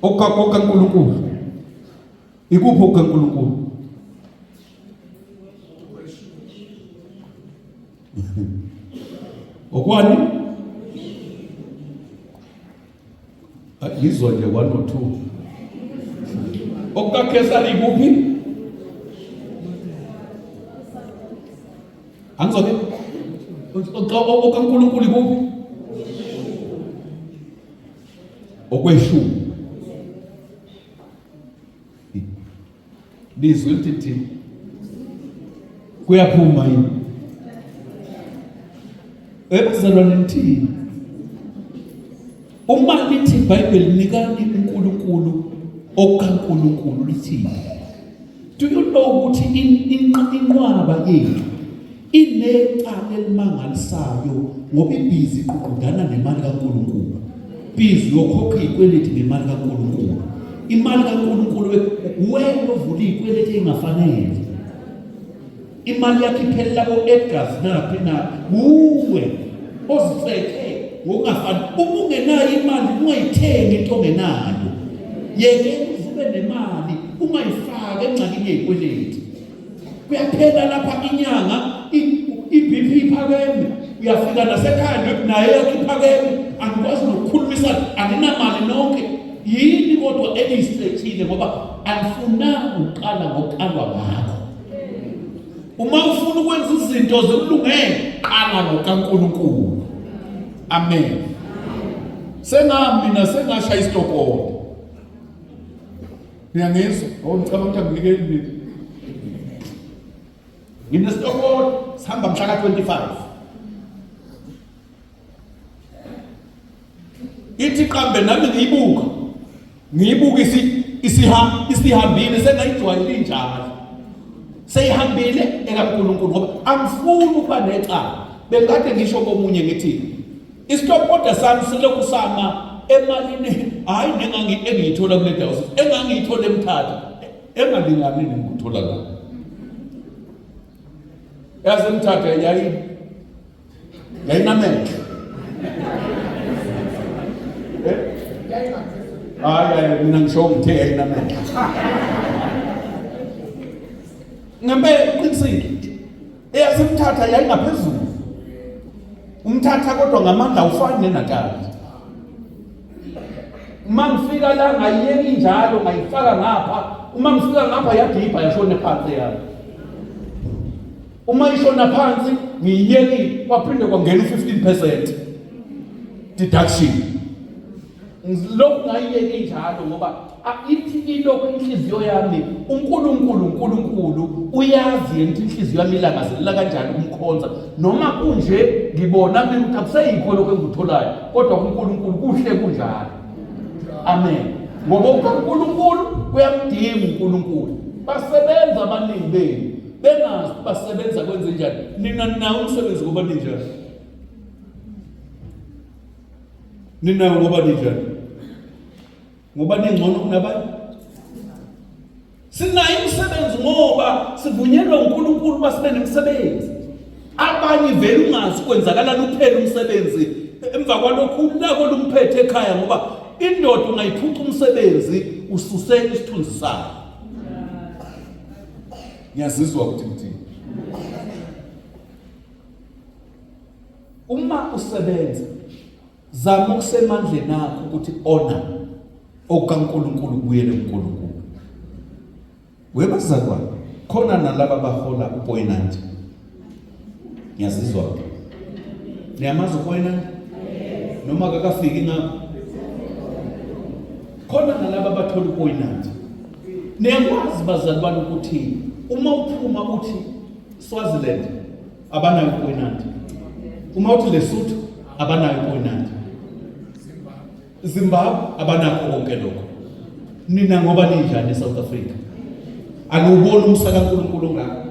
OkukaNkulunkulu. Ikuphi okukaNkulunkulu? Okwani? Yizwa nje 1 or 2. OkukaKhesari ikuphi? Angizwa ke? OkaNkulunkulu ikuphi? Okweshumi. Lizwe lithi thini? Kuyaphuma yini? Ebazalwane nithini? Uma lithi iBhayibheli nikani uNkulunkulu okaNkulunkulu lithini? Do you know ukuthi inqwaba yethu inecala elimangalisayo ngoba ibhizi iququdana nemali kaNkulunkulu. Bhizi yokhokha izikweleti ngemali kaNkulunkulu. Imali kaNkulunkulu wena ovula izikweleti engafanele. Imali yakho iphelela ko-Edgars naphi na wuwe ozithethe ngokungafani. Uma ungenayo imali ungayithengi into ongenayo. Yeke ube nemali ungayifaki engxakini yezikweleti. Kuyaphela lapha inyanga i-BP iphakeme, uyafika nasekhaya naye yakho iphakeme, angikwazi nokukhulumisana, aninamali nonke. Yini kodwa eniyisethile ngoba anifunanga ukuqala ngokuqalwa ngakho. Uma ufuna ukwenza izinto zikulungele, qala ngokaNkulunkulu. Amen. Sengami mina sengasha isitokolo. Niyangizwa? Oh, ngicabanga ukuthi anginikeli mina. Nginesitokolo sihamba mhla ka-25. Ithi qambe nami ngiyibuka. Ngiyibuka isi isiha isihambile sengayijwayele injalo. Seyihambile ekaNkulunkulu ngoba angifuni ukuba necala. Bengikade ngisho komunye ngithi istop order sami silokhu sama emalini hayi nengangi engiyithola kule diocese engangiyithola eMthatha engalingani nengikuthola la. Yazi eMthatha yayi yayinamehlo. Eh? Hayi hayi mina ngisho ngithe yayinamehlo. Ngempela uqinisile. EyaseMthatha yayingaphezulu. Umthatha kodwa ngamandla awufani neNatal. Uma ngifika la ngayiyeka injalo ngayifaka ngapha, uma ngifika ngapha yadibha yashona phansi yami. Uma ishona phansi ngiyiyekile kwaphinde kwangena u-15% deduction. Lokhu ngayiyeka injalo ngoba ithi ilokhu inhliziyo yami uNkulunkulu uNkulunkulu uyazi yena ukuthi inhliziyo yami ilangazelela kanjani ukumkhonza noma kunje ngibona mina ukuthi akuseyikho lokho engikutholayo kodwa kuNkulunkulu kuhle kunjalo. Amen. Ngoba uNkulunkulu kuyamdinga uNkulunkulu. Basebenza abaningi benu bengazi basebenza kwenze njani. Nina ninawo umsebenzi ngoba ninjani? Ninawo ngoba ninjani? Ngoba ningcono kunabanye? Sinayo imisebenzi ngoba sivunyelwe uNkulunkulu uba sibe nemisebenzi. Abanye vele ungazi kwenzakalani uphela umsebenzi emva kwalokhu ulako lumphethe ekhaya ngoba indoda ungayiphuca umsebenzi ususe isithunzi sayo. Ngiyazizwa ukuthi ngithini. Uma usebenza zama okusemandleni akho ukuthi honor. OkaNkulunkulu kubuyele kuNkulunkulu. Webazalwane, khona nalaba bahola uPoinanti. Ngiyazizwa ke. Niyamazi uPoinanti? Noma akakafiki ngapha. Khona nalaba bathola uPoinanti. Niyakwazi bazalwane ukuthi uma uphuma uthi Swaziland abanayo uPoinanti. Uma uthi Lesotho abanayo uPoinanti. Zimbabwe abanakho konke lokho. Nina ngoba ninjani eSouth Africa? Aniwuboni umusa kaNkulunkulu ongaka.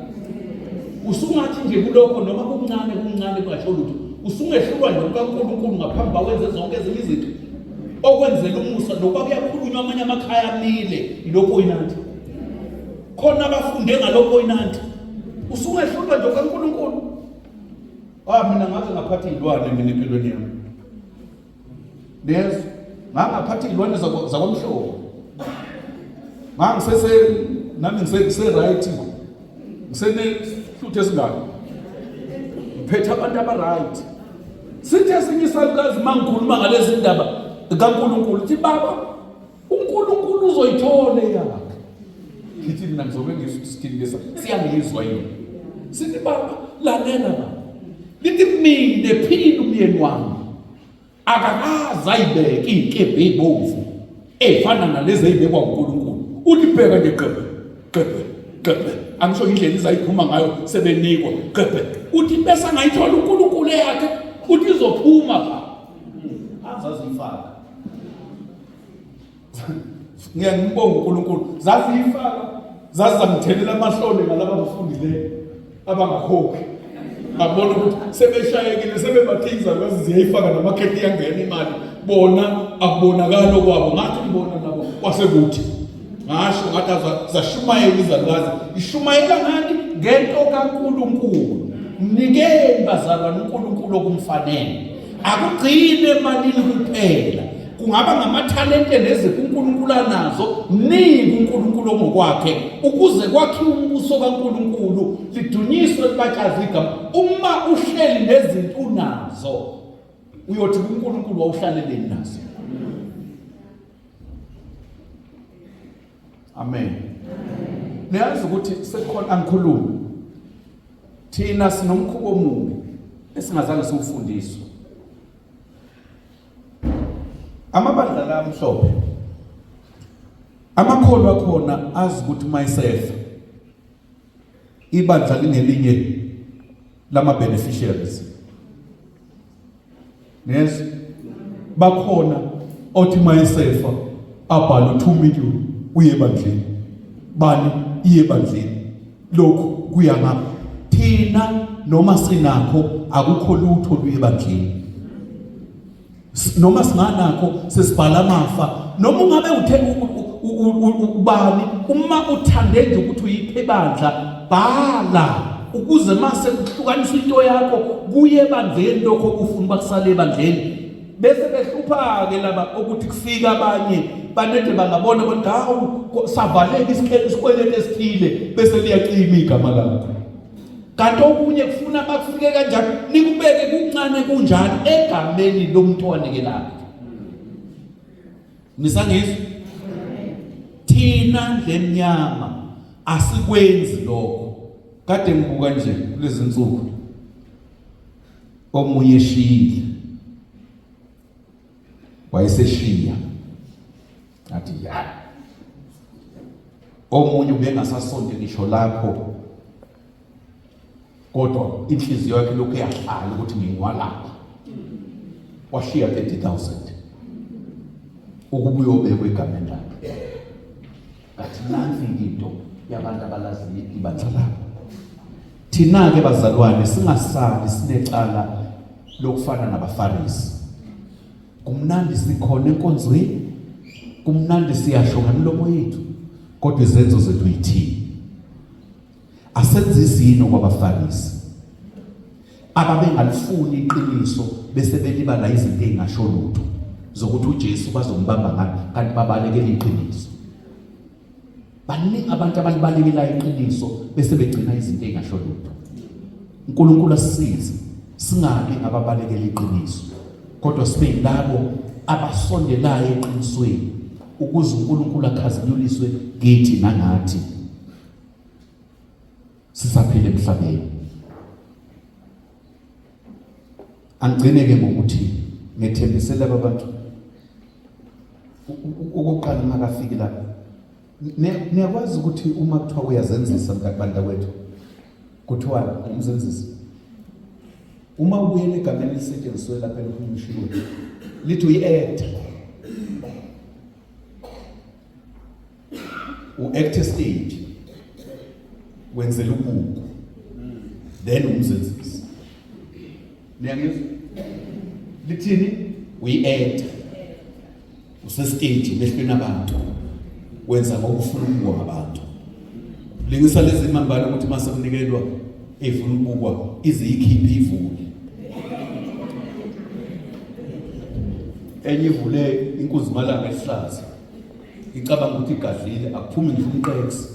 Usungathi nje kulokho noma kuncane kuncane kungasho lutho. Usungehlulwa nje kukaNkulunkulu ngaphambi bawenze zonke ezinye izinto. Okwenzela umusa nokuba kuyakhulunywa amanye amakhaya amile yilokho oyinanti. Khona abafunde ngalokho oyinanti. Usungehlulwa nje kukaNkulunkulu. Ah mina ngaze ngaphatha izilwane mina empilweni yami. Niyezwa? Ngangaphatha iy'lwane zakwamhlobo. Ngangisese nami ngise right. Ngisenehluthu esingaka. Ngiphethe abantu aba-right. Sithi esinye isalukazi uma ngikhuluma ngalezi ndaba kaNkulunkulu, thi baba uNkulunkulu uzoyithola eyakhe. Ngithi mina ngizobe ngizwa ukuthi sithini lesa siyangizwa yini. Sithi baba lalela baba. Lithi mina phila umyeni wami. Akakaze ayibeke iy'nkemba ey'bomvu ey'fana nalezi ey'bekwa uNkulunkulu. Uthi bheka nje qebhe qebhe qebhe. Angisho indlela izayiphuma ngayo sebenikwa qebhe. Uthi bese angayithola uNkulunkulu eyakhe uthi izophuma pha. Azazifaka. Ngiyangibonga uNkulunkulu. Zaziyifaka zazizangithelela amahloni ngalaba bafundileyo abangakhokhi. Ngabona ukuthi sebeshayekile sebebathi izalukazi ziyayifaka namakhekhe iyangena imali bona akubonakali okwabo ngathi ngibona nabo kwasekuthi ngasho ngathi zashumayela izalukazi ishumayela ngani ngento kaNkulunkulu mnikeni bazalwane uNkulunkulu okumfanele akugcine emalini kuphela kungaba ngamathalente nezipho uNkulunkulu anazo mningi uNkulunkulu ongokwakhe ukuze kwakhiwe umbuso kaNkulunkulu lidunyiswe libatshaze igama uma uhleli nezinto unazo uyothi kuNkulunkulu wawuhlaleleni nazo Amen. Niyazi ukuthi sekukhona angikhulumi. Thina sinomkhuba omubi esingazange siwufundiswe. Amabandla la amhlophe amakholwa akhona azi ukuthi uma esefa ibandla lingelinye lama beneficiaries. Niyezwa? Bakhona othi mayesefa abhale u2 million uye ebandleni. Bani iye ebandleni. Lokhu kuya ngapha. Thina noma sinakho akukho lutho luye ebandleni. Noma singanakho sesibhala amafa noma ungabe uthe ubani uma uthande nje ukuthi uyiphe ibandla bhala ukuze mase kuhlukaniswa into yakho kuye ebandleni lokho ufuna uba kusale ebandleni bese behlupha-ke laba ukuthi kufika abanye banede bangabona ukuthi hawu savaleka isikweletu esithile bese liyacima igama lakho kanti okunye kufuna bakufike kanjani nikubeke kuncane kunjani egameni lomuntu owanikelayo Nisangizwa? Thina ndlemnyama asikwenzi lokho. Kade ngibuka nje kulezi nsuku omunye eshiyile wayeseshiya ngathi ya omunye ubengasasonti ngisho lapho kodwa inhliziyo yakhe lokhu yahlala ukuthi ngingwalapha washiya 30000 ukuba uyobekwa egameni lakhe ngathi nansi into yabantu abalaziyo ibandla labo thina-ke bazalwane singasali sinecala lokufana nabafarisi kumnandi sikhona enkonzweni kumnandi siyasho ngemilomo yethu kodwa izenzo zethu yithini Asenze yini okwabaFarisi ababengalifuni iqiniso bese belibala izinto ezingasho lutho zokuthi uJesu bazombamba ngani kanti babalekela iqiniso. Baningi abantu abalibalekelayo iqiniso bese begcina izinto ezingasho lutho. uNkulunkulu asisize singabi ngababalekela iqiniso kodwa sibe yilabo abasondelayo eqinisweni. Ukuze uNkulunkulu akhazinyuliswe kithi nangathi sisaphila emhlabeni. Angigcine ke ngokuthi ngethembise laba bantu okokuqala makafiki lapha. Niyakwazi ukuthi uma kuthiwa uyazenzisa mntakwethu, kuthiwa umzenzisi. Uma ubuyela egameni elisetshenzisiwe lapha elihunyushiwe, lithi uyi-actor. U-actor stage wenzela ubuku, then umzenzisi. Niyangizwa? Lithini? Uyi-actor. Usestage emehlweni abantu. Wenza ngokufuna ukubukwa ngabantu. Lingisa lezi mambala ukuthi mase kunikelwa efuna ukubukwa ize ikhiphe ivule. Enye ivule inkunzimalanga esihlaza. Icabanga ukuthi igadlile akuphumi ngisho umqeksi.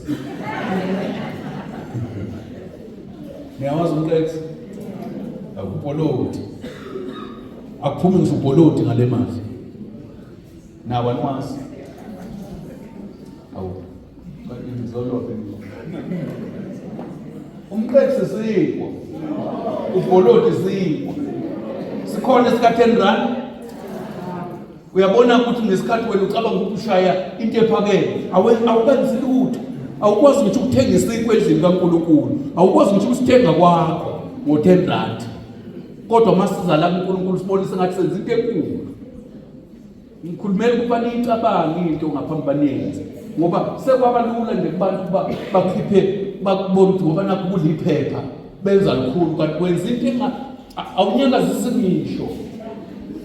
Niyawazi umqeksi? Akupoloti. Akuphumi ngisho ubholodi ngale mali. Nawo aniwazi. Awu. Kanti ngizolophe mina. Umqeksi sinkwa. Ubholodi sinkwa. Sikhona esika 10 rand. Uyabona ukuthi ngesikhathi wena ucabanga ukuthi ushaya into ephakeme, awukenzi lutho. Awukwazi ngisho ukuthenga isinkwa endlini kaNkulunkulu. Awukwazi ngisho ukusithenga kwakho ngo-10 rand. Kodwa uma siza la kuNkulunkulu sibone sengathi senza into enkulu. Ngikhulumela ukuba niyicabange into ngaphambi baniyenze. Ngoba sekwaba lula nje kubantu ukuba bakhiphe bakubone ukuthi ngoba nakho kudla iphepha benza lukhulu kanti wenza into enga awunyakazisi ngisho.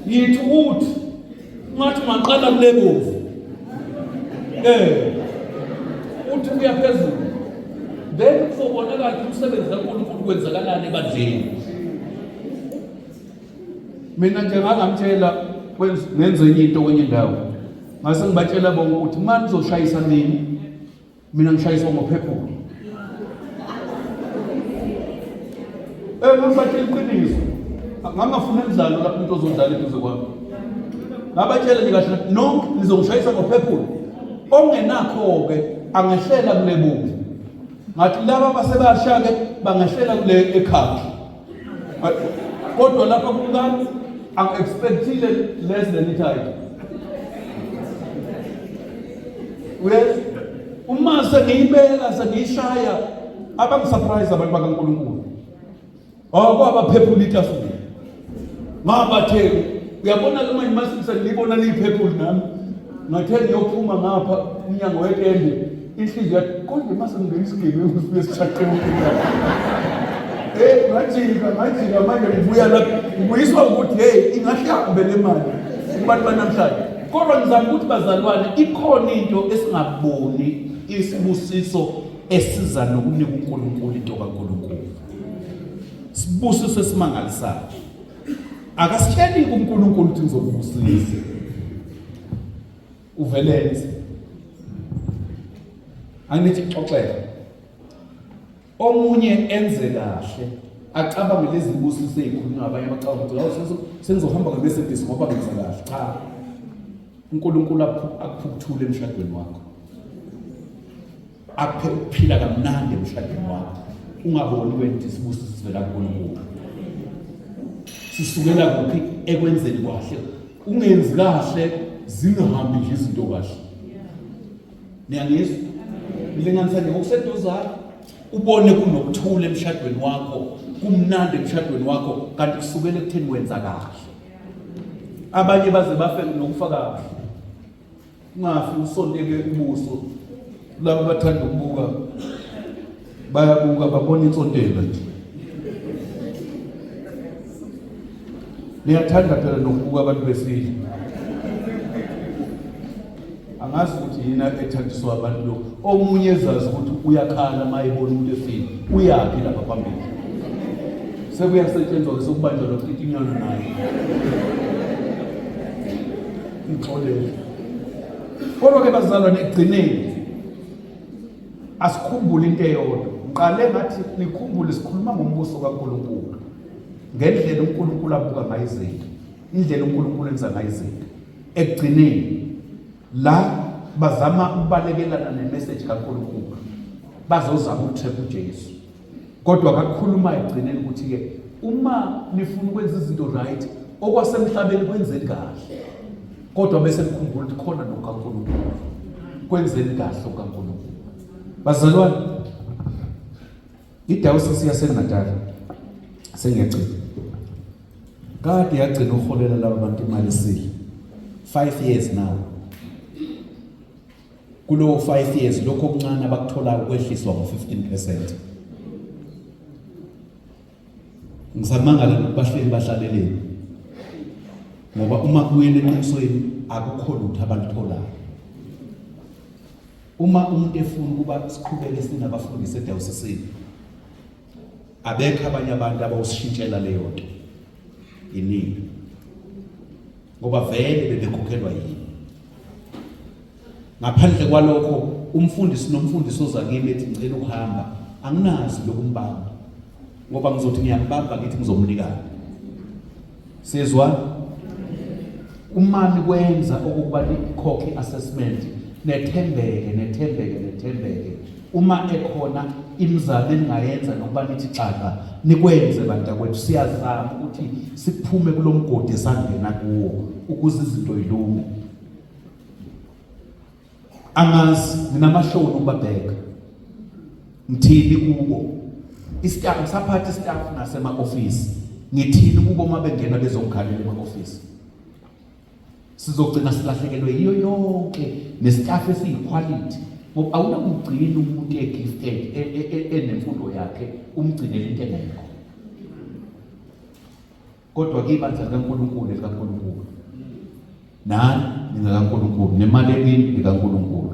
Yithi uthi ungathi ungaqala kule bomvu. Uthi kuya phezulu. Then kuzobonakala ukuthi umsebenzi kaNkulunkulu kwenzakalani ebandleni. Mina nje ngangamtshela ngenze enye into kwenye indawo. Ngase ngibatshela bonke ukuthi uma nizoshayisa mina, mina ngishayiswa ngophephula. Ngangibatshela iqiniso. Ngangafuna imidlalo lapho umuntu ozodlala eduze kwami. Ngabatshela nje kahle nonke nizongishayisa ngophephula. Ongenakho-ke angehlela kule bomvu. Ngathi laba abasebasha-ke bangehlela kule ekhakhi. Kodwa lapha kumkami angi-expectile less than ithathe. Yes. Uma sengiyibeka sengiyishaya abangisurprise abantu bakaNkulunkulu. Oh kwabaphephula itafula. Ngabathe uyabona ke manje mase sengibona liphephula nami. Ngathe ngiyophuma ngapha umnyango wetende inhliziyo yathi konje mase ngingena isigebengu sifike sishaqe Hey ngajika ngajika manje ngibuya lapha ngibuyiswa ukuthi hey ingahle ihambe le mali kubantu banamhlanje. Kodwa ngizama ukuthi bazalwane ikhona into esingaboni isibusiso esiza nokunika uNkulunkulu into kaNkulunkulu. Sibusiso esimangalisayo. Akasitsheli uNkulunkulu ukuthi ngizokubusisa. Uvelenze. Angithi kuxoxele. Omunye enze kahle acabange lezi zibusiso ezikhulunywa abanye abacabanga ukuthi hawu sengizohamba ngeMercedes ngoba ngenza kahle. Cha. uNkulunkulu akuphukuthule emshadweni wakho. Akuphe ukuphila kamnandi emshadweni wakho. Ungaboni wena ukuthi isibusiso sivela kuNkulunkulu. Sisukela kuphi ekwenzeni kahle? Ungenzi kahle zingahambi nje izinto kahle. Niyangizwa? Ngilinganisa nje ngokuseduzane. Ubone kunokuthula emshadweni wakho, kumnandi emshadweni wakho kanti kusukela ekutheni wenza kahle. Abanye baze bafe nokufa kahle. Ungafi usonteke ubuso. Laba abathanda ukubuka bayabuka babona insontelo nje. Niyathanda phela nokubuka abantu besidla. Angazi ukuthi yini ethandiswa abantu lokhu. Omunye ezazi ukuthi uyakhala uma ebona umuntu efile. Uyaphi lapha phambili? Sekuyasetshenzwa ke sekubanjwa nokucitinyana naye. Ngixolele. Kodwa ke bazalwane ekugcineni asikhumbule into eyodwa. Ngiqale ngathi nikhumbule sikhuluma ngombuso kaNkulunkulu. Ngendlela uNkulunkulu abuka ngayo izinto, indlela uNkulunkulu enza ngayo izinto. Ekugcineni la bazama ukubalekelana nemessage kaNkulunkulu, bazozama ukutrap uJesu. Kodwa kakhuluma egcineni ukuthi ke uma nifuna ukwenza izinto right, okwasemhlabeni kwenzeni kahle, kodwa bese nikhumbula ukuthi khona nokaNkulunkulu, kwenzeni kahle okaNkulunkulu. Bazalwane, idayosisi yaseNatal sengiyagcina kade yagcina uholela laba bantu imali esile 5 years now. Kulowo 5 years lokho okuncane abakutholayo kwehliswa ngo-15%. Ngisamangala ukuthi bahleli bahlaleleni, ngoba uma kubuyela eqinisweni akukho lutho abalutholayo. Uma umuntu efuna ukuba siqhubeke sinabafundisi edayosisini, abekho abanye abantu abawusishintshela leyo nto, inini, ngoba vele bebekhokhelwa yini. Ngaphandle kwalokho, umfundisi nomfundisi oza kimi ethi ngicela ukuhamba, anginazi lokumbamba, ngoba ngizothi ngiyambamba ngithi ngizomnikani. Sizwa uma nikwenza okokuba nikhokhe i-assessment, nethembeke, nethembeke, nethembeke. Uma ekhona imizamo eningayenza nokuba nithi xaxa, nikwenze bantakwethu. Siyazama ukuthi siphume kulo mgodi esangena kuwo ukuze izinto yilunge. Angazi, nginamahloni ukubabheka, ngithini kubo istaff, ngisaphatha istaff nasema-ofisi, ngithini kubo uma bengena bezongikhalela ema-ofisi? Sizogcina silahlekelwe yiyo yonke nestaff esiyiquality, ngoba awunakugcina umuntu egifted enemfundo yakhe umgcinele into engekho. Kodwa ke ibandla likaNkulunkulu elikaNkulunkulu, nani ningakaNkulunkulu, nemali ekini likaNkulunkulu.